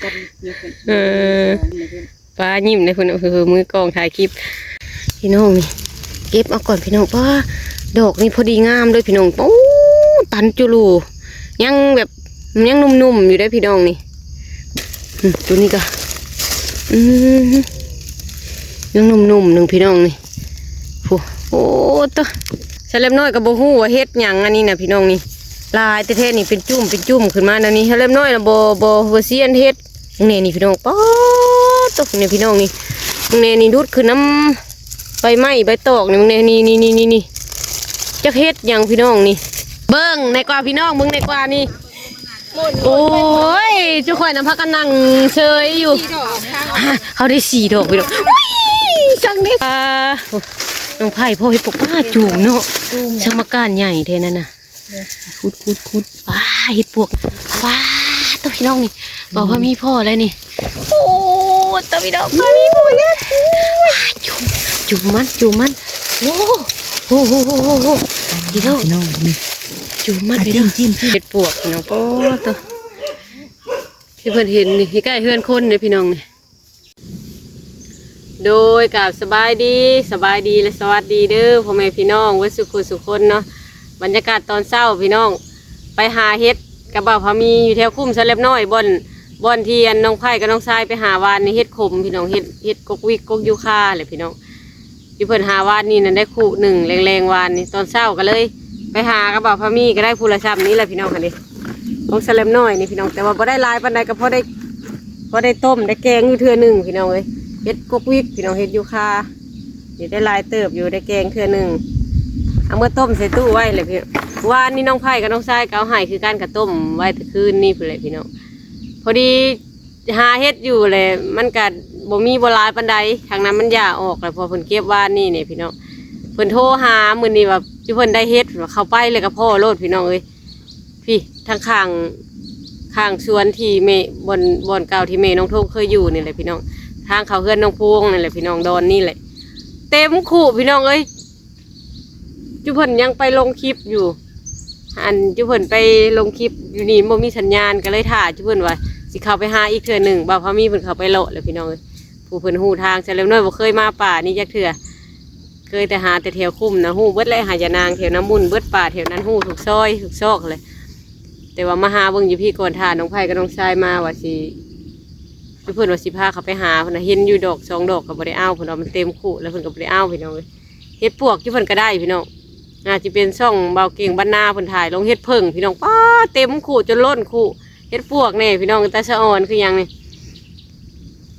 ເອີ ປ້າຍິ້ມເດ້ພຸ້ນ ເອີ ມືກ້ອງຖ່າຍຄລິບ ພີ່ນ້ອງນີ້ ເກັບເອົາກ່ອນພີ່ນ້ອງ. ປ້າ ດອກນີ້ພໍດີງາມເລີຍພີ່ນ້ອງ. ໂອ້ ຕັນຈຸລູ ຍັງແບບ ຍັງໜຸ່ມໆຢູ່ເດ້ພີ່ນ້ອງນີ້. ອືມ ໂຕນີ້ກໍ ອືມ ຍັງໜຸ່ມໆໜຶ່ງພີ່ນ້ອງນີ້. ໂອ້ ໂອ້ ໂຕ ສາວແລັບນ້ອຍກໍບໍ່ຮູ້ວ່າເຫັດຫຍັງອັນນີ້ນະພີ່ນ້ອງນີ້ ຫຼາຍແທ້ໆນີ້ ເປັນຈຸ້ມເປັນຈຸ້ມຂຶ້ນມາແນວນີ້. ສາວແລັບນ້ອຍນະ ບໍ່ ບໍ່ ບໍ່ຊຽນເຫັດ. ເບິ່ງແດ່ນີ້ພີ່ນ້ອງ ປາດໂທ້ ນີ້ພີ່ນ້ອງນີ້ ເບິ່ງແດ່ນີ້ ດຸດຂຶ້ນນຳໃບໄມ້ໃບຕອກນີ້. ເບິ່ງແດ່ນີ້ ນີ້ ນີ້ ນີ້ ນີ້ ຈັກເຫັດຫຍັງພີ່ນ້ອງນີ້. ເບິ່ງແດ່ກວ່າພີ່ນ້ອງ ເບິ່ງແດ່ກວ່ານີ້. ໂອ້ຍ ຈຸຂ້ອຍນຳພາກັນນັ່ງເຊີຍຢູ່ ເຮົາໄດ້ສີ່ດອກພີ່ນ້ອງ. ອຸ້ຍ ຊ່າງເດັດ ອ່າ ນ້ອງໄຜ່ພໍເຫັດປົກ ປ້າ ຈູມເນາະ ສະມະການໃຫຍ່ແທ້ນັ້ນນະ. ຂຸດ ຂຸດ ຂຸດ ວ້າ ເຫັດປວກ ວ້າ ໂຕພີ່ນ້ອງນີ້ ບໍ່ພໍມີພໍແລ້ວນີ້. ໂອ້ ໂຕພີ່ນ້ອງ ພໍມີພໍແລ້ວ ຈູມ ຈູມມັນ ຈູມມັນ. ໂອ້ ໂອ້ ພີ່ນ້ອງ ພີ່ນ້ອງນີ້ ຈູມມັນ ພີ່ນ້ອງ ເຫັດປວກພີ່ນ້ອງ. ໂອ້ ໂຕ ທີ່ເພິ່ນເຫັນນີ້ ໃກ້ເຮືອນຄົນເດ້ພີ່ນ້ອງນີ້. ໂດຍ ກາບສະບາຍດີ ສະບາຍດີ ແລະ ສະຫວັດດີເດີ ພໍ່ແມ່ພີ່ນ້ອງເບິດສຸຂູສຸຄົນເນາະ. ບັນຍາກາດຕອນເຊົ້າພີ່ນ້ອງ ໄປຫາເຫັດກັບບ່າວພາມີຢູ່ແຖວຄຸ້ມສະແລັບນ້ອຍ ບ່ອນ ບ່ອນທີ່ອັນນ້ອງໄຜ່ກັບນ້ອງຊາຍໄປຫາວານນີ້ ເຫັດຂົມພີ່ນ້ອງ ເຫັດ ເຫັດກົກວິກ ກົກຢູຄາແຫຼະພີ່ນ້ອງ. ຢູ່ເພິ່ນຫາວານນີ້ນັ້ນໄດ້ຄູ່ໜຶ່ງ ແລງໆວານນີ້ ຕອນເຊົ້າກໍເລີຍໄປຫາກັບບ່າວພາມີ ກໍໄດ້ຜູ້ລະຊ່ຳນີ້ແຫຼະພີ່ນ້ອງ. ອັນນີ້ຂອງສະແລັບນ້ອຍນີ້ພີ່ນ້ອງ ແຕ່ວ່າບໍ່ໄດ້ຫຼາຍປານໃດ ກໍພໍໄດ້ ພໍໄດ້ຕົ້ມໄດ້ແກງຢູ່ເທື່ອໜຶ່ງພີ່ນ້ອງເອີຍ. ເຫັດກົກວິກພີ່ນ້ອງ ເຫັດຢູຄາ ນີ້ໄດ້ຫຼາຍເຕີບຢູ່ ໄດ້ແກງເທື່ອໜຶ່ງ ເອົາມາຕົ້ມໃສ່ຕູ້ໄວ້ແຫຼະພີ່. ວານນີ້ນ້ອງໄຜ່ກັບນ້ອງຊາຍກໍເອົາໃຫ້ຄືກັນ ກໍຕົ້ມໄວ້ແຕ່ຄືນນີ້ພຸ້ນແຫຼະພີ່ນ້ອງ. ພໍດີ ຫາເຫັດຢູ່ແຫຼະ ມັນກະບໍ່ມີບໍ່ຫຼາຍປານໃດ ທາງນັ້ນມັນຫຍ້າອອກແຫຼະ ເພາະເພິ່ນເກັບວານນີ້ນີ້ພີ່ນ້ອງ. ເພິ່ນໂທຫາມື້ນີ້ວ່າຈຸເພິ່ນໄດ້ເຫັດ ວ່າເຂົ້າໄປແລ້ວກໍພໍ້ໂລດພີ່ນ້ອງເອີຍ. ພີ້ ທາງຂ້າງ ຂ້າງສວນທີ່ແມ່ ບ່ອນ ບ່ອນເກົ່າທີ່ແມ່ນ້ອງທົງເຄີຍຢູ່ນີ້ແຫຼະພີ່ນ້ອງ ທາງເຂົ້າເຮືອນນ້ອງພວງນີ້ແຫຼະພີ່ນ້ອງ ດອນນີ້ແຫຼະ ເຕັມຄຸພີ່ນ້ອງເອີຍ. ຈຸເພິ່ນຍັງໄປລົງຄລິບຢູ່ ອັນ ຈຸເພິ່ນໄປລົງຄລິບຢູ່ນີ້ ບໍ່ມີສັນຍານ ກໍເລີຍຖ້າຈຸເພິ່ນວ່າຊິເຂົ້າໄປຫາອີກເທື່ອໜຶ່ງ. ບ່າວພາມີເພິ່ນເຂົ້າໄປເລາະແລ້ວພີ່ນ້ອງເອີຍ ຜູ້ເພິ່ນຮູ້ທາງ. ສາວແລັບນ້ອຍບໍ່ເຄີຍມາປ່ານີ້ຈັກເທື່ອ ເຄີຍແຕ່ຫາແຕ່ແຖວຄຸ້ມນະ ຮູ້ເບິດແຫຼະ ຫາຢານາງແຖວນ້ຳມຸ້ນ ເບິດປ່າແຖວນັ້ນ ຮູ້ທຸກຊອຍທຸກຊອກແຫຼະ. ແຕ່ວ່າມາຫາເບິ່ງຢູ່ພີ້ກ່ອນ ຖ້ານ້ອງໄຜ່ກັບນ້ອງຊາຍມາວ່າຊິ ເພິ່ນວ່າຊິພາເຂົາໄປຫາ ເພິ່ນວ່າເຫັນຢູ່ດອກສອງດອກກໍບໍ່ໄດ້ເອົາ ເພິ່ນວ່າມັນເຕັມຄຸແລ້ວ ເພິ່ນກໍບໍ່ໄດ້ເອົາພີ່ນ້ອງເອີຍ. ເຫັດປວກຢູ່ເພິ່ນກໍໄດ້ພີ່ນ້ອງ ອາດຈະເປັນຊ່ອງບ່າວເກັ່ງບ້ານນາເພິ່ນຖ່າຍລົງ. ເຫັດເຜິ້ງພີ່ນ້ອງ ປ້າ ເຕັມຄຸຈົນລົ້ນຄຸ ເຫັດປວກແດ່ພີ່ນ້ອງ ຕາສະອອນຄືຫຍັງນີ້.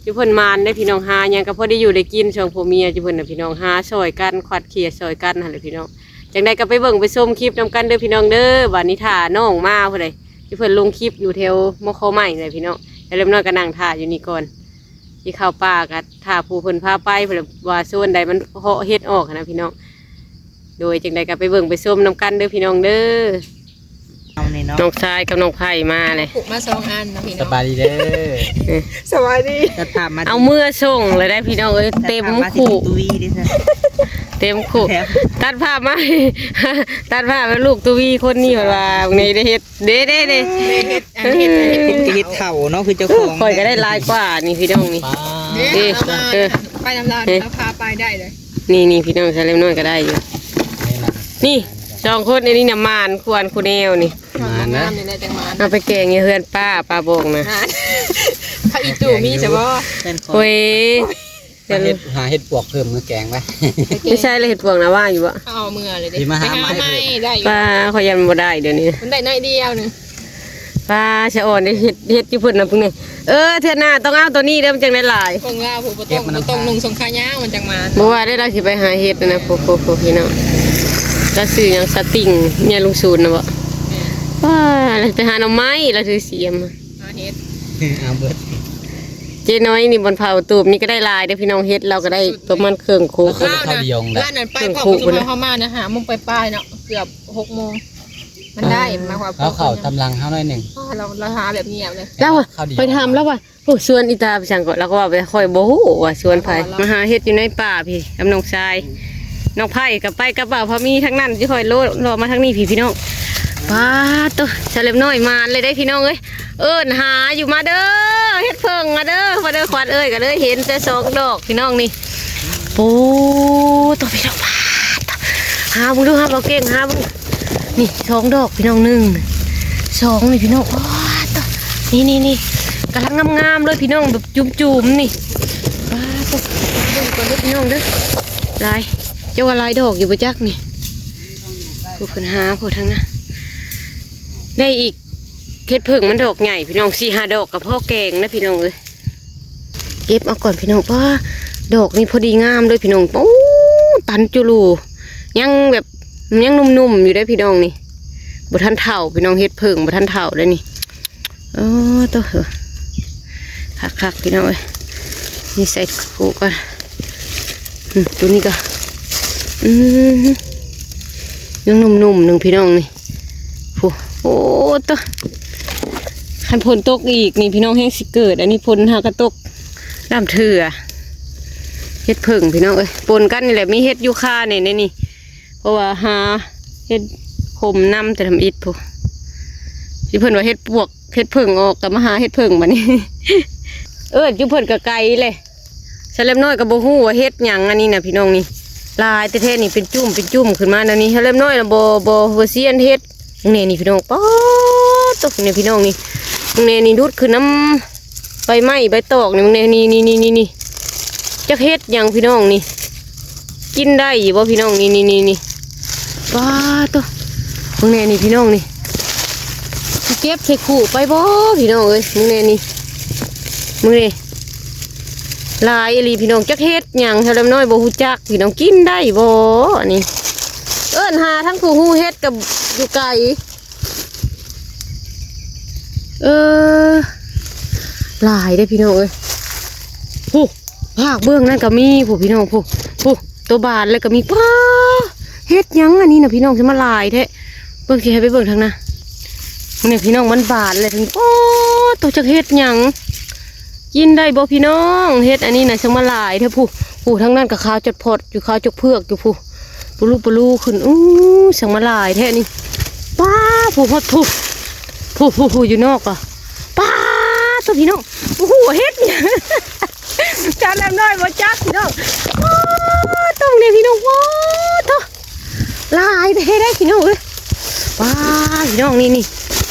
ຈຸເພິ່ນໝານເດ້ພີ່ນ້ອງ ຫາຫຍັງກໍພໍໄດ້ຢູ່ໄດ້ກິນ ຊ່ອງຜົວເມຍຈຸເພິ່ນນະພີ່ນ້ອງ ຫາຊ່ອຍກັນ ຂວັດເຂຍຊ່ອຍກັນຫັ້ນແຫຼະພີ່ນ້ອງ. ຈັ່ງໃດກໍໄປເບິ່ງໄປຊົມຄລິບນຳກັນເດີພີ່ນ້ອງເດີ. ບາດນີ້ຖ້ານ້ອງມາພຸ້ນໃດ ທີ່ເພິ່ນລົງຄລິບຢູ່ແຖວມໍຄໍ້ໄມ້ນີ້ແຫຼະພີ່ນ້ອງ. ແລ້ວເລັກນ້ອຍກໍນັ່ງຖ້າຢູ່ນີ້ກ່ອນ ຊິເຂົ້າປ່າກໍຖ້າຜູ້ເພິ່ນພາໄປ ເພິ່ນວ່າໂຊນໃດມັນເພາະເຫັດອອກຫັ້ນນະພີ່ນ້ອງ. ໂດຍ ຈັ່ງໃດກໍໄປເບິ່ງໄປຊົມນຳກັນເດີພີ່ນ້ອງເດີ. ເອົານີ້ເນາະ ນ້ອງຊາຍກັບນ້ອງໄຜ່ມາເລີຍ ຜູກມາສອງອັນເນາະພີ່ນ້ອງ. ສະບາຍດີເດີ. ເອີ ສະບາຍດີ. ຕັດພາບມາ ເອົາເມືອສົ່ງເລີຍໄດ໋ພີ່ນ້ອງເອີຍ ຕັດພາບມາ ເຕັມຄຸ ຕູ້ວີເດ້ ເຕັມຄຸ. ແຖມ ຕັດພາບມາ ຕັດພາບມາລູກຕູວີຄົນນີ້ ເພິ່ນວ່ານີ້ໄດ້ເຮັດ ເດ້ ເດ້ ເດ້ ເຮັດ ອັນເຮັດ ເຮັດ ເຮັດເຂົ້າເນາະ ຄືເຈົ້າຂອງ. ຂ້ອຍກໍໄດ້ຫຼາຍກວ່ານີ້ພີ່ນ້ອງນີ້. ເດ້ ເອີ ເອີ ໄປນຳລາວນີ້ ລາວພາໄປໄດ້ເລີຍ. ນີ້ ນີ້ພີ່ນ້ອງ ຊາວເລັກນ້ອຍກໍໄດ້ຢູ່. ນີ້ສອງຄົນອັນນີ້ນະ ໝານຄູ່ອັນຄູ່ແນວນີ້. ໝານນະ ງາມນີ້ແຫຼະຈັ່ງໝານ. ເອົາໄປແກງຢູ່ເຮືອນປ້າ ປ້າບອກນະ. ຜັກອີ່ຕູ່ມີຊະບໍ່? ໂອ້ຍ ຫາເຫັດ ຫາເຫັດປວກເພີ່ມມາແກງໄວ້. ໄປແກງ ໄປໃສ່ລະເຫັດປວກນະ ວ່າຢູ່ບໍ່? ເອົາເມືອເລີຍເດ້ ຊິມາຫາ ໄປຫາ ໄມ້ ໄມ້ໄດ້ຢູ່. ປ້າ ຂ້ອຍຢ້ານບໍ່ໄດ້ດຽວນີ້ ມັນໄດ້ໜ້ອຍດຽວໜຶ່ງ. ປ້າ ສະອອນໄດ້ເຫັດ ເຫັດຢູ່ເພິ່ນນະເພິ່ນນີ້. ເອີ ເທື່ອໜ້າຕ້ອງເອົາໂຕນີ້ເດີ ມັນຈັ່ງໄດ້ຫຼາຍ. ຂອງລາວພຸ້ນ ບໍ່ຕ້ອງ ບໍ່ຕ້ອງນຸ່ງສົງຂາຍາວ ມັນຈັ່ງໝານ. ບໍ່ວ່າໄດ້ ລາວຊິໄປຫາເຫັດນະ ໂພ ໂພ ໂພ ພີ່ນ້ອງ. ລາວຊື່ຫຍັງ ສະຕິງ ເມຍລຸງສູນນະບໍ່? ແມ່ນ. ປ້າ ລາວໄປຫາໜໍ່ໄມ້ ລາວຖືສຽມ ຫາເຫັດ ເອົາເບິດ. ເຈ້ນ້ອຍນີ້ ບ່ອນເຜົາຕູບນີ້ກໍໄດ້ຫຼາຍເດ້ພີ່ນ້ອງ ເຫັດລາວກໍໄດ້ປະມານເຄິ່ງໂຄກ. ລາວນະ ລາວນັ້ນໄປພ້ອມກັບຊຸມເຮົາ ເຮົາມານະ ຫ້າໂມງປາຍໆເນາະ ເກືອບຫົກໂມງ ມັນໄດ້ ໝາຍຄວາມ ເຮົາເຂົ້າຕາມຫຼັງເຮົາໜ້ອຍໜຶ່ງ. ລາວ ລາວຫາແບບງຽບເລີຍ. ລາວວ່າ ໄປຖາມລາວວ່າ ໂອ້ ສວນອີຕາໄປສັງເກາະ ລາວກໍວ່າໄປ ຂ້ອຍບໍ່ຮູ້ວ່າສວນໃຜ. ມາຫາເຫັດຢູ່ໃນປ່າພີ້ກັບນ້ອງຊາຍ ນ້ອງໄຜ່ກໍໄປກັບບ່າວພາມີທັງນັ້ນ ຊິຄ່ອຍໂລດເລາະມາທາງນີ້ພີ້ ພີ່ນ້ອງ. ປາດໂທ້ ສາວເລັບນ້ອຍມາເລີຍເດ້ພີ່ນ້ອງເອີຍ ເອີ້ນຫາຢູ່ ມາເດີ ເຮັດເຜິ້ງອະເດີ ມາເດີຂວັນເອີຍ ກໍເລີຍເຫັນແຕ່ສອງດອກພີ່ນ້ອງນີ້. ໂອ້ ໂຕພີ່ນ້ອງ ປາດ ຫາເບິ່ງດູ ຫາເບົາເກັ່ງ ຫາເບິ່ງ ນີ້ສອງດອກພີ່ນ້ອງ ໜຶ່ງ ສອງ ນີ້ພີ່ນ້ອງ. ປາດ ນີ້ໆໆ ກຳລັງງາມໆເລີຍພີ່ນ້ອງ ແບບຈຸ່ມໆນີ້. ປາດ ເບິ່ງກ່ອນເດີພີ່ນ້ອງເດີ ຫຼາຍ ເຈົ້າວ່າຫຼາຍດອກຢູ່ບໍ່ຈັກນີ້. ຜູ້ເພິ່ນຫາຜູ້ທາງນັ້ນ ໄດ້ອີກ ເຫັດເຜິ້ງມັນດອກໃຫຍ່ພີ່ນ້ອງ ສີ່ຫ້າດອກກໍພໍແກງນະພີ່ນ້ອງເອີຍ. ເກັບເອົາກ່ອນພີ່ນ້ອງ ປ້າ ດອກນີ້ພໍດີງາມເລີຍພີ່ນ້ອງ. ໂອ້ ຕັນຈຸລູ ຍັງແບບ ຍັງໜຸ່ມໆຢູ່ເດ້ພີ່ນ້ອງນີ້ ບໍ່ທັນເຖົ້າພີ່ນ້ອງ ເຫັດເຜິ້ງບໍ່ທັນເຖົ້າເດ້ນີ້. ເອີ ໂຕ ຄັກໆ ພີ່ນ້ອງເອີຍ ນີ້ໃສ່ຄຸກ່ອນ. ອືມ ໂຕນີ້ກໍ ອືມ ຍັງໜຸ່ມໆໜຶ່ງພີ່ນ້ອງນີ້. ໂອ້ ໂອ້ ໂຕ ຄັນຝົນຕົກອີກນີ້ພີ່ນ້ອງ ແຮງຊິເກີດ. ອັນນີ້ຝົນຫາກະຕົກນຳເທື່ອ ເຫັດເຜິ້ງພີ່ນ້ອງເອີຍ ປົນກັນນີ້ແຫຼະ ມີເຫັດຢູ່ຄາແດ່ໃນນີ້ ເພາະວ່າຫາເຫັດຂົມນຳແຕ່ທຳອິດພຸ້ນ ທີ່ເພິ່ນວ່າເຫັດປວກ ເຫັດເຜິ້ງອອກ ກໍມາຫາເຫັດເຜິ້ງບັດນີ້. ເອີ້ນຢູ່ເພິ່ນກໍໄກເລີຍ ສາວແລັບນ້ອຍກໍບໍ່ຮູ້ວ່າເຫັດຫຍັງອັນນີ້ນະພີ່ນ້ອງນີ້ ຫຼາຍແທ້ໆນີ້ ເປັນຈຸ້ມເປັນຈຸ້ມຂຶ້ນມາແນວນີ້. ສາວແລັບນ້ອຍລະບໍ່ ບໍ່ ບໍ່ຊຽນເຫັດ. ເບິ່ງແດ່ນີ້ພີ່ນ້ອງ ປາດໂຕ ນີ້ພີ່ນ້ອງນີ້ ເບິ່ງແດ່ນີ້ ດຸດຂຶ້ນນຳໃບໄມ້ໃບຕອກນີ້ ເບິ່ງແດ່ນີ້ ນີ້ໆໆໆ ຈັກເຫັດຫຍັງພີ່ນ້ອງນີ້. ກິນໄດ້ຢູ່ບໍ່ພີ່ນ້ອງ ນີ້ໆໆໆ ປາດໂຕ ເບິ່ງແດ່ນີ້ພີ່ນ້ອງນີ້ ຊິເກັບໃສ່ຄຸໄປບໍ່ພີ່ນ້ອງເອີຍ. ເບິ່ງແດ່ນີ້ ເບິ່ງນີ້ ຫຼາຍອີ່ຫຼີພີ່ນ້ອງ ຈັກເຫັດຫຍັງ ສາວແລັບນ້ອຍບໍ່ຮູ້ຈັກພີ່ນ້ອງ. ກິນໄດ້ບໍ່ອັນນີ້ ເອີ້ນຫາທັງຜູ້ຮູ້ເຫັດກໍຢູ່ໄກ. ເອີ ຫຼາຍເດ້ພີ່ນ້ອງເອີຍ ພຸ້ນ ພາກເບື້ອງນັ້ນກໍມີພຸ້ນພີ່ນ້ອງ ພຸ້ນ ພຸ້ນ ໂຕບານແລ້ວກໍມີ. ປ້າ ເຫັດຫຍັງອັນນີ້ນະພີ່ນ້ອງ ຄືມາຫຼາຍແທ້. ເບິ່ງ ຊິໃຫ້ໄປເບິ່ງທາງໜ້າ ນີ້ພີ່ນ້ອງ ມັນບານແລ້ວເຖິງ. ໂອ້ ໂຕ ຈັກເຫັດຫຍັງ ກິນໄດ້ບໍ່ພີ່ນ້ອງ ເຫັດອັນນີ້ນະ ຈັ່ງມາຫຼາຍແທ້. ຜູ້ ຜູ້ທາງນັ້ນກໍຂາວຈອດພອດຢູ່ ຂາວຈອກເຜືອກຢູ່ ຜູ້ ປະລຸປະລຸຂຶ້ນ. ອູ້ ຈັ່ງມາຫຼາຍແທ້ນີ້ ປ້າ ຜູ້ຮອດ ຜູ້ ຜູ້ ຜູ້ ຜູ້ຢູ່ນອກກໍ ປ້າ ໂຕ ພີ່ນ້ອງ ບໍ່ຮູ້ວ່າເຫັດຫຍັງ ຈານແຫຼມນ້ອຍບໍ່ຈັກພີ່ນ້ອງ. ປ້າ ໂຕ ເບິ່ງແດ່ພີ່ນ້ອງ ໂອ້ ໂຕ ຫຼາຍແທ້ໄດ໋ພີ່ນ້ອງເອີຍ. ປ້າ ພີ່ນ້ອງ ນີ້ ນີ້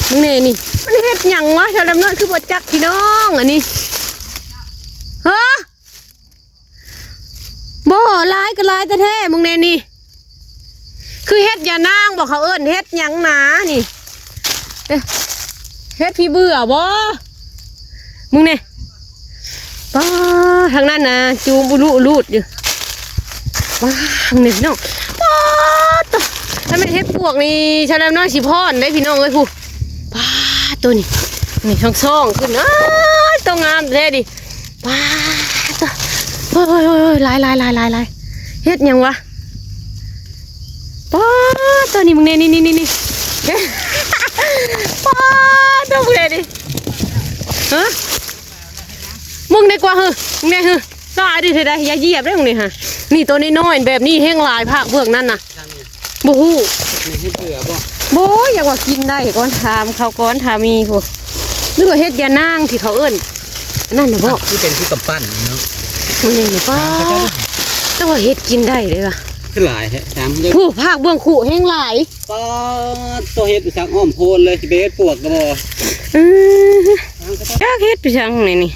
ເບິ່ງແດ່ນີ້ ມັນເຫັດຫຍັງວະ ຈານແຫຼມນ້ອຍຄືບໍ່ຈັກພີ່ນ້ອງ ອັນນີ້ ເຮີ ບໍ່ ຫຼາຍກໍຫຼາຍແທ້ໆ. ເບິ່ງແດ່ນີ້ ຄືເຫັດຢານາງບໍ່ ເຂົາເອີ້ນເຫັດຫຍັງນານີ້ ເອີ ເຫັດຂີ້ເບື່ອບໍ່? ມຶງແນ່ ປ້າ ທາງນັ້ນນະ ຈູມອຸລຸອຸລູດຢູ່ ປ້າ ເບິ່ງນີ້ພີ່ນ້ອງ ປ້າ ໂຕ ຖ້າແມ່ນເຫັດປວກນີ້ ຊາວແລັມນ້ອຍຊິພ້ອນເດ້ພີ່ນ້ອງເອີຍ ຜູ້ ປ້າ ໂຕນີ້ ນີ້ຊ່ອງໆຂຶ້ນ ອ້າ ໂຕງາມແທ້ດິ ປ້າ ໂຕ ໂອ້ຍໆໆໆ ຫຼາຍໆໆໆ ເຫັດຫຍັງວະ? ປ້າ ໂຕນີ້ ມຶງແນ່ ນີ້ໆໆໆ ປ້າ ໂຕ ມຶງແນ່ນີ້ ຮະ ມຶງໄດ້ກວ່າ ເຮີ ມຶງແນ່ ເຮີ ຫຼາຍເດ້ ເຮັດໄດ້ ຢ່າຢຽບເດ້ ມຶງນີ້ຫາ ນີ້ ໂຕນ້ອຍໆແບບນີ້ແຮງຫຼາຍ ພາກເບື້ອງນັ້ນນະ ບໍ່ຮູ້ ນີ້ເຫັດເບື່ອບໍ່? ບໍ່ ຢາກວ່າກິນໄດ້ກ່ອນ ຖາມເຂົາກ່ອນ ຖ້າມີພຸ້ນ ຫຼືວ່າເຫັດຢານາງທີ່ເຂົາເອີ້ນ ອັນນັ້ນນະບໍ່? ຄືເປັນຄືກຳປັ້ນເນາະ ມັນຍັງບໍ່ ແຕ່ວ່າເຫັດກິນໄດ້ເດ້ວ່າ ຄືຫຼາຍແທ້ ຖາມເດີ ຜູ້ພາກເບື້ອງຄຸແຮງຫຼາຍ ປ້າ ໂຕ ເຫັດໄປສັກອ້ອມໂພນເລີຍ ຊິໄປເຮັດປວກກໍບໍ່ ອື ຈັກເຮັດໄປສັກນີ້ ນີ້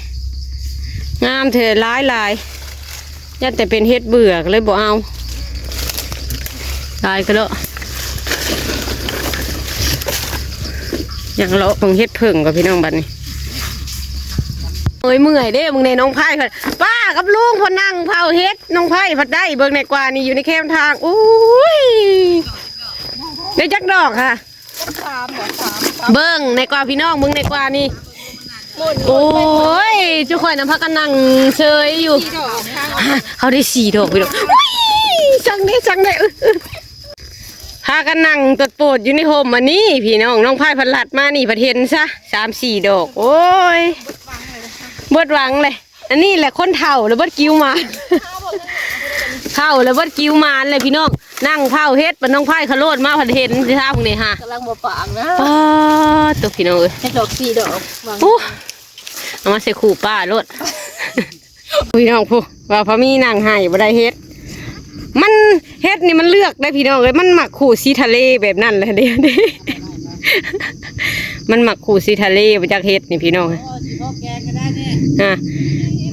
ງາມແທ້ ຫຼາຍໆ. ຢ້ານແຕ່ເປັນເຫັດເບື່ອ ກໍເລີຍບໍ່ເອົາ ຕາຍກະເດາະ ຍັງເລາະເບິ່ງເຫັດເຜິ້ງກ່ອນພີ່ນ້ອງບັດນີ້ ໂອ້ຍ ເມື່ອຍເດ້ ເບິ່ງແນ່ ນ້ອງໄພພັດ ປ້າກັບລຸງເພິ່ນນັ່ງເຜົາເຫັດ ນ້ອງໄພພັດໄດ້ ເບິ່ງແນ່ກວ່ານີ້ ຢູ່ໃນແຄມທາງ ໂອ້ຍ ໄດ້ຈັກດອກຫະ? ເບິ່ງແນ່ກວ່າພີ່ນ້ອງ ເບິ່ງແນ່ກວ່ານີ້ ໂອ້ຍ ຈຸຂ້ອຍນຳພາກັນນັ່ງເຊີຍຢູ່ ເຂົາໄດ້ສີ່ດອກພີ່ນ້ອງ ອຸ້ຍ ຊັງເດ້ ຊັງເດ້ ພາກັນນັ່ງໂຕດໂປດຢູ່ໃນຮົ່ມອັນນີ້ພີ່ນ້ອງ ນ້ອງພາຍພັດລັດມານີ້ພັດເຫັນຊະ ສາມສີ່ດອກ ໂອ້ຍ ເບິດຫວັງເລີຍ. ອັນນີ້ແຫຼະຄົນເຖົ້າລະເບິດກິວມານ ເຖົ້າລະເບິດກິວມານແຫຼະພີ່ນ້ອງ ນັ່ງເຜົາເຫັດ ປານນ້ອງໄພຂະໂລດມາພັດເຫັນຊະພຸ້ນນີ້ຫາ ກຳລັງບໍ່ປາກນະ ປາດໂຕພີ່ນ້ອງເອີຍ ເຫັດດອກສີ່ດອກ ໂອ້ ເອົາມາໃສ່ຄູ່ປ້າໂລດ ພີ່ນ້ອງຜູ້ ວ່າພາມີນັ່ງໄຫ້ບໍ່ໄດ້ເຫັດ ມັນ ເຫັດນີ້ມັນເລືອກໄດ້ພີ່ນ້ອງເອີຍ ມັນມັກຄູ່ສີທະເລແບບນັ້ນແຫຼະເດ້ ມັນມັກຄູ່ສີທະເລ ບໍ່ຈັກເຫັດນີ້ພີ່ນ້ອງ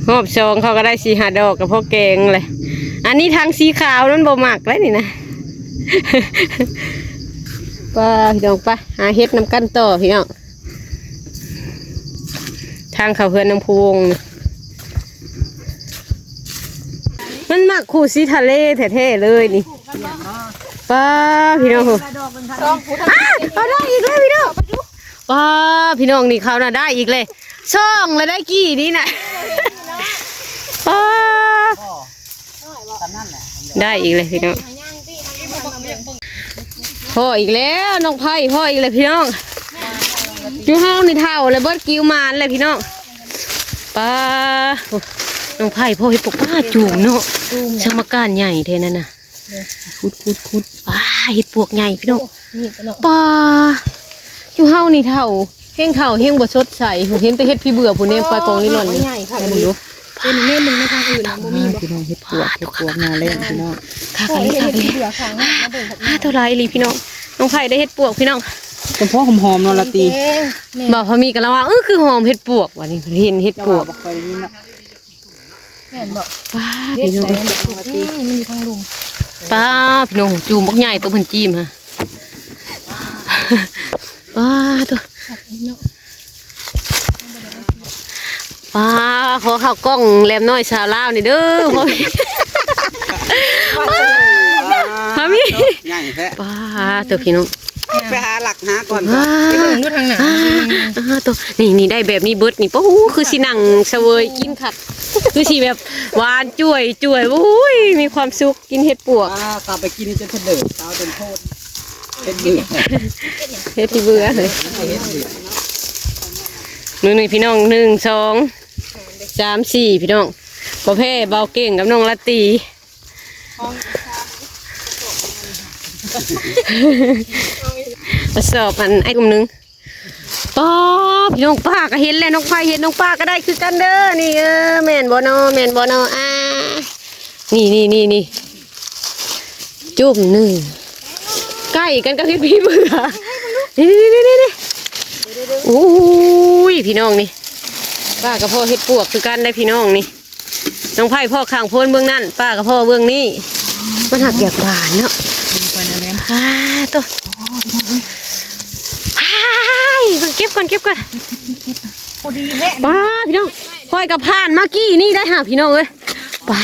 ຮອບສອງເຂົາກໍໄດ້ສີ່ຫ້າດອກກໍພໍແກງແຫຼະ ອັນນີ້ທາງສີຂາວນັ້ນບໍ່ມັກແລ້ວນີ້ນະ ໄປພີ່ນ້ອງ ໄປຫາເຫັດນຳກັນຕໍ່ພີ່ນ້ອງ ທາງເຂົ້າເຮືອນນ້ອງພູວົງນີ້ ມັນມັກຄູ່ສີທະເລແທ້ໆເລີຍນີ້ ປ້າ ພີ່ນ້ອງ ສອງຜູ້ ອ້າ ເອົາໄດ້ອີກແລ້ວພີ່ນ້ອງ ປ້າ ພີ່ນ້ອງ ນີ້ເຂົານະໄດ້ອີກເລີຍ ສອງລະໄດ້ກີ່ນີ້ນະ ປ້າ ໄດ້ອີກເລີຍພີ່ນ້ອງ ພໍ້ອີກແລ້ວ ນ້ອງໄພ ພໍ້ອີກແລ້ວພີ່ນ້ອງ ຢູ່ເຮົານີ້ເຖົ້າແລ້ວ ເບິດກິວມານແລ້ວພີ່ນ້ອງ ປ້າ ໂອ້ ນ້ອງໄພ ພໍ້ເຫັດປວກ ປ້າ ຈູມເນາະ ສະມະການໃຫຍ່ແທ້ນັ້ນນະ ຂຸດໆໆ ປ້າ ເຫັດປວກໃຫຍ່ພີ່ນ້ອງ ປ້າ ຢູ່ເຮົານີ້ເຖົ້າ ແຮງເຖົ້າແຮງບໍ່ສົດໃສ ເຫັນແຕ່ເຫັດຂີ້ເບື່ອພຸ້ນ ແນມໄປກອງລີລອນນີ້ ໃຫຍ່ຄັກອີ່ຫຼີ ເບິ່ງດູ ເປັນແມ່ນໜຶ່ງໃນທາງອື່ນນະ ບໍ່ມີບໍ່ ພີ່ນ້ອງ ເຫັດປວກ ເຫັດປວກໜ້າແລ້ງພີ່ນ້ອງ ຄັກອີ່ຫຼີ ຄັກອີ່ຫຼີ ເຫັດເບື່ອຂ້າງນະ ມາເບິ່ງ ອ່າ ໂຕຫຼາຍອີ່ຫຼີພີ່ນ້ອງ ນ້ອງໄພໄດ້ເຫັດປວກພີ່ນ້ອງ ສະເພາະຫອມໆເນາະລາຕີ ແມ່ນ ບ່າວພາມີກໍລະວ່າ ເອີ ຄືຫອມເຫັດປວກວ່ານີ້ ເຫັນເຫັດປວກ ເຈົ້າວ່າບໍ່ຄ່ອຍໄດ້ຍິນເນາະ ແມ່ນບໍ່ ປ້າ ເຫັດ ພີ່ນ້ອງ ໃສມັນຢູ່ທາງລຸ່ມ ປ້າ ພີ່ນ້ອງ ຈູມບັກໃຫຍ່ ໂຕເພິ່ນຈີມຫັ້ນ ປ້າ ໂຕ ປ້າ ຂໍເຂົ້າກ້ອງແຫຼມນ້ອຍສາວລາວນີ້ເດີ ພໍ່ ພາມີ ໃຫຍ່ແທ້ ປ້າ ໂຕ ພີ່ນ້ອງ ໄປຫາຫຼັກຫາກ່ອນ ໄປເບິ່ງດູທາງໜ້າ ອ່າ ໂຕ ນີ້ ນີ້ ໄດ້ແບບນີ້ເບິດນີ້ ໂອ້ ຄືຊິນັ່ງສະເຫວີຍກິນຄັກ ຄືຊິແບບຫວານຈ້ວຍໆ ໂອ້ຍ ມີຄວາມສຸກ ກິນເຫັດປວກ ອ່າ ເຂົ້າໄປກິນຈົນເຖິງເດີ ເອົາຈົນໂພດ ເຫັດເບື່ອ ເຫັດທີ່ເບື່ອເລີຍ ເຫັດເບື່ອ ມື້ນີ້ພີ່ນ້ອງ ໜຶ່ງ ສອງ ສາມ ສີ່ ພີ່ນ້ອງ ບໍ່ແພ້ບ່າວເກັ່ງກັບນ້ອງລາຕີ ມາສອບອັນໄອ້ກຸ່ມໜຶ່ງ ປ້າ ພີ່ນ້ອງ ປ້າກໍເຫັນແລ້ວ ນ້ອງໄພເຫັນ ນ້ອງປ້າກໍໄດ້ຄືກັນເດີ ນີ້ ເອີ ແມ່ນບໍ່ນໍ ແມ່ນບໍ່ນໍ ອ່າ ນີ້ໆໆໆ ຈຸ້ມໜຶ່ງ ໃກ້ກັນກັບເຫັດຜີເບື່ອ ນີ້ໆໆໆ ໂອ້ຍ ພີ່ນ້ອງນີ້ ປ້າກໍພໍ້ເຫັດປວກຄືກັນໄດ໋ ພີ່ນ້ອງນີ້ ນ້ອງໄພພໍ້ຂ້າງໂພນເບື້ອງນັ້ນ ປ້າກໍພໍ້ເບື້ອງນີ້ ມັນຫາກຢາກຫວານເນາະ ອ່າ ໂຕ ອ້າຍ ເກັບກ່ອນ ເກັບກ່ອນ ພໍດີແທ້ ປ້າ ພີ່ນ້ອງ ຂ້ອຍກໍຜ່ານມາກີ້ນີ້ໄດ້ຫາ ພີ່ນ້ອງເອີຍ ປ້າ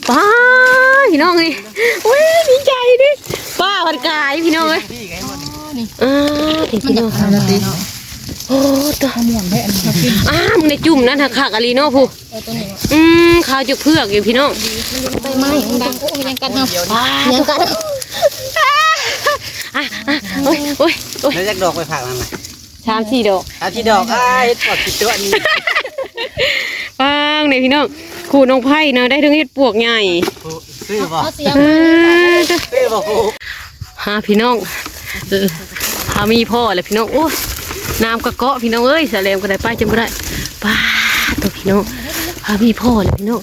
ປ້າ ພີ່ນ້ອງເອີຍ ໂອ້ຍ ດີໃຈເດ້ ປ້າພັດກາຍ ພີ່ນ້ອງເອີຍ ອ່າ ເດ້ ພີ່ນ້ອງ ໂອ້ ຕົວ ອ້າ ມັນໄດ້ຈຸ້ມນັ້ນຫາກຄັກອີ່ຫຼີເນາະ ຜູ້ ເອີ ຕົວນີ້ ອືມ ຂາວຈະເຜືອກຢູ່ ພີ່ນ້ອງ ໃບໄມ້ມັນບັງ ໂອ້ຍ ຍັງກັດເຮົາ ປ້າ ຍັງກັດ ອ່າ ໂອ້ຍ ໂອ້ຍ ໂອ້ຍ ແລ້ວຈັກດອກໄປຜັກນັ້ນນະ ສາມສີ່ດອກ ສາມສີ່ດອກ ອ້າຍ ເຫັດປວກຂີ້ຕົວະນີ້ ຟັງເດ້ພີ່ນ້ອງ ຄູ່ນ້ອງໄພນະ ໄດ້ເຖິງເຫັດປວກໃຫຍ່ ຊື້ບໍ່? ເອົາເສຍ ເອີ ມາ ຊື້ບໍ່ຄູ່? ຫາພີ່ນ້ອງ ເອີ ຫາມີພໍ້ແລ້ວພີ່ນ້ອງ ໂອ້ຍ ນ້ຳກະເກາະພີ່ນ້ອງເອີຍ ສາແຫຼມກໍໄດ້ ໄປຈັ່ງບໍ່ໄດ້ ປ້າດໂທ້ ພີ່ນ້ອງ ຫາມີພໍ້ແລ້ວພີ່ນ້ອງ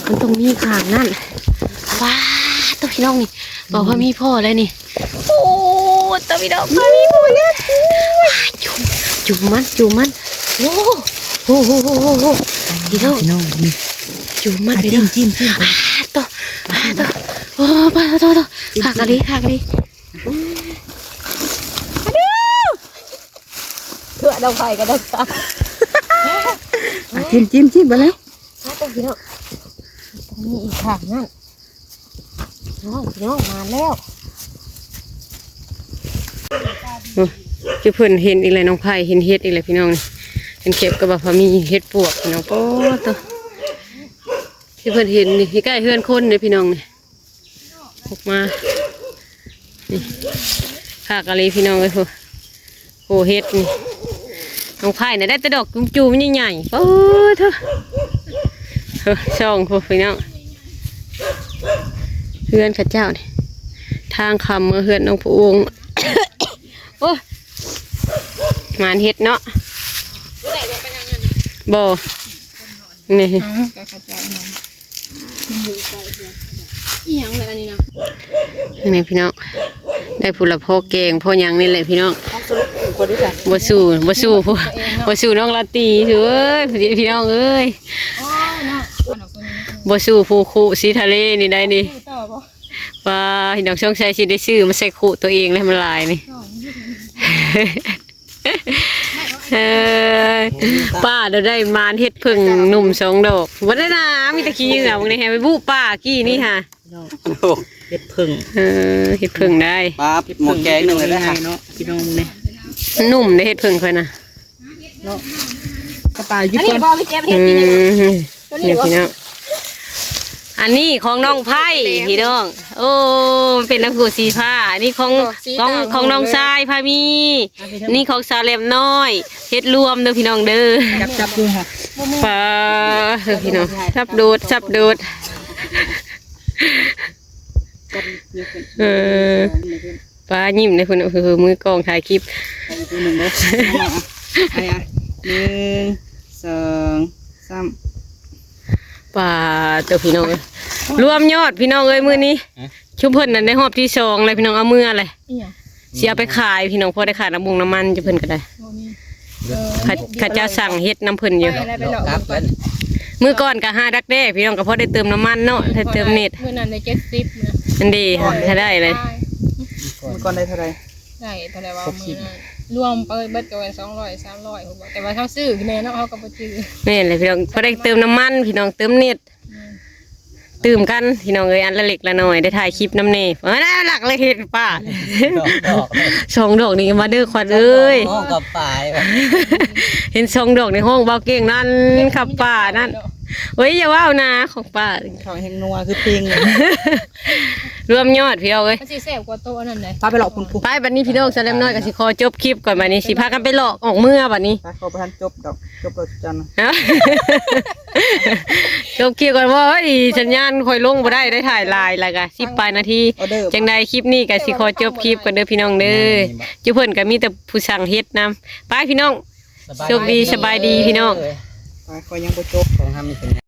ມັນຕ້ອງມີຂ້າງນັ້ນ ປ້າດໂທ້ ພີ່ນ້ອງນີ້ ບອກວ່າມີພໍ້ແລ້ວນີ້ ໂອ້ ຕາພີ່ນ້ອງ ຕາມີພໍ້ແລ້ວ ຈຸ່ມ ຈຸ່ມມັນ ຈຸ່ມມັນ ໂອ້ ໂອ້ ພີ່ນ້ອງ ຈຸ່ມມັນ ພີ່ນ້ອງ ຈິ້ມ ຈິ້ມ ຈິ້ມ ອ້າໂທ້ ອ້າໂທ້ ໂອ້ ປ້າໂທ້ ຄັກອີ່ຫຼີ ຄັກອີ່ຫຼີ ເພື່ອເອົາໄປກໍໄດ້ ຈິ້ມ ຈິ້ມ ຈິ້ມ ໄປແລ້ວ ອ້າໂທ້ ພີ່ນ້ອງ ມີອີກຂ້າງນັ້ນ ນ້ອງ ນ້ອງມາແລ້ວ ໂອ້ ຄືເພິ່ນເຫັນອີກແລ້ວ ນ້ອງໄພເຫັນເຫັດອີກແລ້ວ ພີ່ນ້ອງ ເຫັນເກັບກັບວ່າພາມີເຫັດປວກ ພີ່ນ້ອງ ໂອ້ໂຕ ຄືເພິ່ນເຫັນນີ້ ໃກ້ເຮືອນຄົນເດ້ ພີ່ນ້ອງ ນີ້ ອອກມາ ນີ້ ຄັກອີ່ຫຼີ ພີ່ນ້ອງເອີຍ ໂອ້ ໂອ້ ເຫັດນີ້ ນ້ອງໄພນະ ໄດ້ແຕ່ດອກຈູມໆ ໃຫຍ່ໆ ໂອ້ໂທ້ ເອີ ຊ່ອງພຸ້ນ ພີ່ນ້ອງ ເຮືອນເຂົາເຈົ້ານີ້ ທາງເຂົ້າເມືອເຮືອນນ້ອງພະວົງ ໂອ້ ໝານເຫັດເນາະ ໄດ້ບໍ່ໄປທາງນັ້ນ ບໍ່ ນີ້ ເອົ້າ ກໍເຂົ້າໃຈນຳ ມັນຢູ່ໃກ້ເຮືອນ ອີ່ຫຍັງລະອັນນີ້ນະ ນີ້ພີ່ນ້ອງ ໄດ້ຜູ້ລະພໍແກງພໍຫຍັງນີ້ແຫຼະພີ່ນ້ອງ ເອົາສະຫຼຸບກູກໍໄດ້ຈ້ະ ບໍ່ສູ້ ບໍ່ສູ້ຜູ້ ບໍ່ສູ້ນ້ອງລາຕີເອີຍ ພີ່ນ້ອງເອີຍ ໂອ້ຍເນາະ ບໍ່ສູ້ຜູ້ຄຸສີທະເລນີ້ໄດ໋ນີ້ ສູ້ຕໍ່ບໍ່ ວ່າ ພີ່ນ້ອງ ສົງໄສຊິໄດ້ຊື້ມາໃສ່ຄຸຕົວເອງແລ້ວ ມັນຫຼາຍນີ້ ເອີ ປ້າລະໄດ້ມານເຫັດເຜິ້ງໜຸ່ມສອງດອກ ບໍ່ໄດ້ນາ ມີແຕ່ຂີ້ເຫຍື້ອ ເບິ່ງແດ່ ໃຫ້ໄປບຸປ່າກີ້ນີ້ຫາ ເຫັດເຜິ້ງ ເອີ ເຫັດເຜິ້ງໄດ້ ປ້າ ໝໍ້ແກງໜຶ່ງເລີຍເດີເນາະ ພີ່ນ້ອງເບິ່ງແດ່ ໜຸ່ມເດ້ເຫັດເຜິ້ງຂ້ອຍນະ ເນາະ ກະຕ່າຍຢູ່ ອັນນີ້ ກ່ອນ ບໍ່ໄປເກັບເຫັດ ອື ກິນນີ້ບໍ່ ມ ນີ້ພີ່ນ້ອງ ອັນນີ້ຂອງນ້ອງໄພພີ່ນ້ອງ ໂອ້ ມັນເປັນນ້ຳກູສີຟ້າ ອັນນີ້ຂອງ ຂອງ ຂອງນ້ອງຊາຍພາມີ ນີ້ຂອງສາວແຫຼມນ້ອຍ ເຮັດລວມເດີພີ່ນ້ອງເດີ ຈັບໆ ຢູ່ຫະ ປາ ເອີ ພີ່ນ້ອງ ສັບໂດດ ສັບໂດດ ເອີ ປ້າຍິ້ມເດ້ພຸ້ນ ເອີ ມືກ້ອງຖ່າຍຄລິບ ອີກຜູ້ໜຶ່ງເດີ ເອົາມາ ເອົາ ໜຶ່ງ ສອງ ສາມ ປາໂຕ ພີ່ນ້ອງເອີຍ ລວມຍອດພີ່ນ້ອງເອີຍ ມື້ນີ້ ຮະ ຊຸມເພິ່ນນັ້ນໄດ້ຮອບທີສອງແລ້ວພີ່ນ້ອງ ເອົາເມືອແຫຼະ ອີຫຍັງ ຊິເອົາໄປຂາຍພີ່ນ້ອງ ພໍໄດ້ຄ່ານ້ຳມຸງນ້ຳມັນ ຈຸເພິ່ນກໍໄດ້ ໂອ້ ນີ້ ເອີ ເຂົາ ເຂົາເຈົ້າສັ່ງເຮັດນຳເພິ່ນຢູ່ ໄປແລ້ວ ໄປເລາະ ເບິ່ງກ່ອນ ມື້ກ່ອນກໍຫາດັກແດ້ພີ່ນ້ອງ ກໍພໍໄດ້ເຕີມນ້ຳມັນເນາະ ໄດ້ເຕີມເນັດ ມື້ນັ້ນໄດ້ເຈັດສິບນະ ອັນເດ ຖ້າໄດ້ເລີຍ ມື້ກ່ອນໄດ້ເທົ່າໃດ ໄດ້ເທົ່າໃດວະ ມື້ນັ້ນລວມໄປເບິດກໍແມ່ນສອງຮ້ອຍ ສາມຮ້ອຍ ແຕ່ວ່າເຮົາຊື້ແນ່ເນາະ ເຮົາກໍບໍ່ຈື່ ແມ່ນແຫຼະພີ່ນ້ອງ ພໍໄດ້ເຕີມນ້ຳມັນພີ່ນ້ອງ ເຕີມເນັດ ອືມ ຕື່ມກັນພີ່ນ້ອງເອີຍ ອັນລະເລັກລະນ້ອຍ ໄດ້ຖ່າຍຄລິບນຳແດ່ ເອີ ນັ້ນຫຼັກເລີຍເຫັດປ່າ ສອງດອກ ສອງດອກນີ້ມາເດີຂວັນເອີຍ ຮ້ອງກັບປ່າ ເຫັນສອງດອກນີ້ຮ້ອງ ບ່າວເກັ່ງນັ້ນ ຂັບປ່ານັ້ນ ໂອ້ຍ ຢ່າເວົ້ານາ ຂອງປ່າ ເຂົາແຮງນົວຄືເພງ ລວມຍອດພີ່ນ້ອງເອີຍ ມັນຊິແຊບກວ່າໂຕອັນນັ້ນເດ້ ໄປ ໄປເລາະພຸ້ນ ໄປ ບັດນີ້ພີ່ນ້ອງ ສາວແຫຼມນ້ອຍກໍຊິຂໍຈົບຄລິບກ່ອນ ບັດນີ້ຊິພາກັນໄປເລາະອອກເມືອບັດນີ້ ໄປ ຂໍບໍ່ທັນຈົບດອກ ຈົບແລ້ວຈັນ ຈົບຄລິບກ່ອນ ເວົ້າ ໂອ້ຍ ສັນຍານຂ້ອຍລົງບໍ່ໄດ້ ໄດ້ຖ່າຍຫຼາຍ ແລ້ວກໍສິບປາຍນາທີ ຈັ່ງໃດຄລິບນີ້ກໍຊິຂໍຈົບຄລິບກ່ອນເດີພີ່ນ້ອງເດີ ຈຸເພິ່ນກໍມີແຕ່ຜູ້ສັ່ງເຮັດນຳ ໄປພີ່ນ້ອງ ໂຊກດີ ສະບາຍດີພີ່ນ້ອງ ໄປ ຂ້ອຍຍັງບໍ່ຈົບ ຂອງເຮົາມີແຕ່